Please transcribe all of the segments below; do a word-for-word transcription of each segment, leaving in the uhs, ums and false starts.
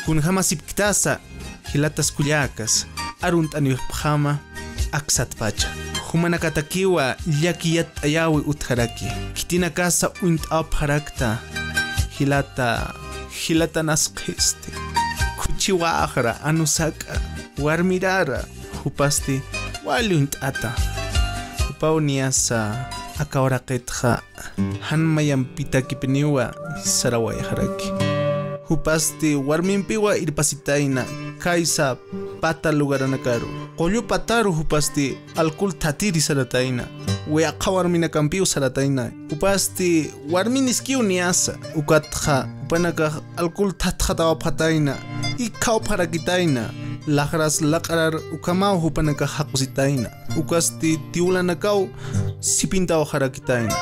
Kunjamasipktasa jilatas kullakas, arunt'aniwipxama aksatpacha. Jumanakatakiwa llaki yatt'ayäwi utjaraki. Khitinakasa uñt'apxarakta jilata, jilata nasqhisti. Khuchiwäxra, anusak'a, warmirara, jupasti wali uñt'ata. Jupaw niyasa aka uraqitxa jan mayampitakipiniwa sarawayxaraki. Jupasti warmimpiwa irpasitayna, kaysa pata lugaranakaru. Qullu pataru jupasti alcohol thatiri saratayna. Wiyaqha warminakampiw saratayna. Jupasti warminiskiw niyasa. Ukatxa jupanakax alcohol thatxatawapxatayna, ikkhawapxarakitayna, laxras laq'arar ukhamaw jupanakax jaqusitayna, ukasti tiwlanakaw sipintawxarakitayna.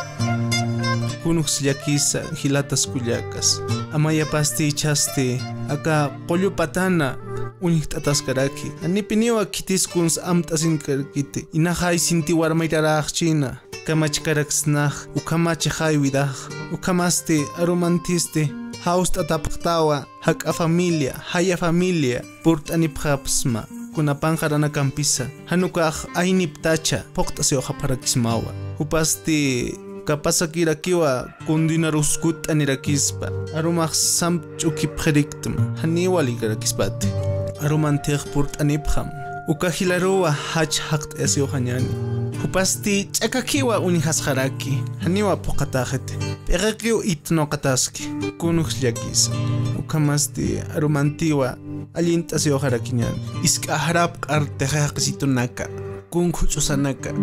Kunuks llakisa jilatas kullakas, amayapasti ichhasti aka qullu patana uñjt'ataskaraki, janipiniwa khitis kuns amt'asinkarakiti, inaxay sinti warmiraraxchina. Kamachkaraksnax, ukhamachixay widax, ukhamasti arumantisti, jawst'atapxtawa, jak'a familia, jaya familia, purt'anipxapxsma, kuna panqaranakampisa, jan ukax ayniptacha, phuqt'asiwxapxarakismawa. Jupasti, kapasakirakiwa, kundinarus kutt'anirakispa, arumax samp ch'ukipxiriktma, janiw walikarakispat. Arumantix purt'anipxam. Uka jilaruwa jach jaqt'ayasiwxañäni. Jupasti ch'akakiwa uñjasxaraki. Janiwa phuqataxiti. P'iqikiw itnuqataski. Kunux llakisa. Ukhamasti arumantiwa allint'asiwxarakiñäni. Isk'axrapxar tixi jaqisitunaka. Kunkhuch'usanaka.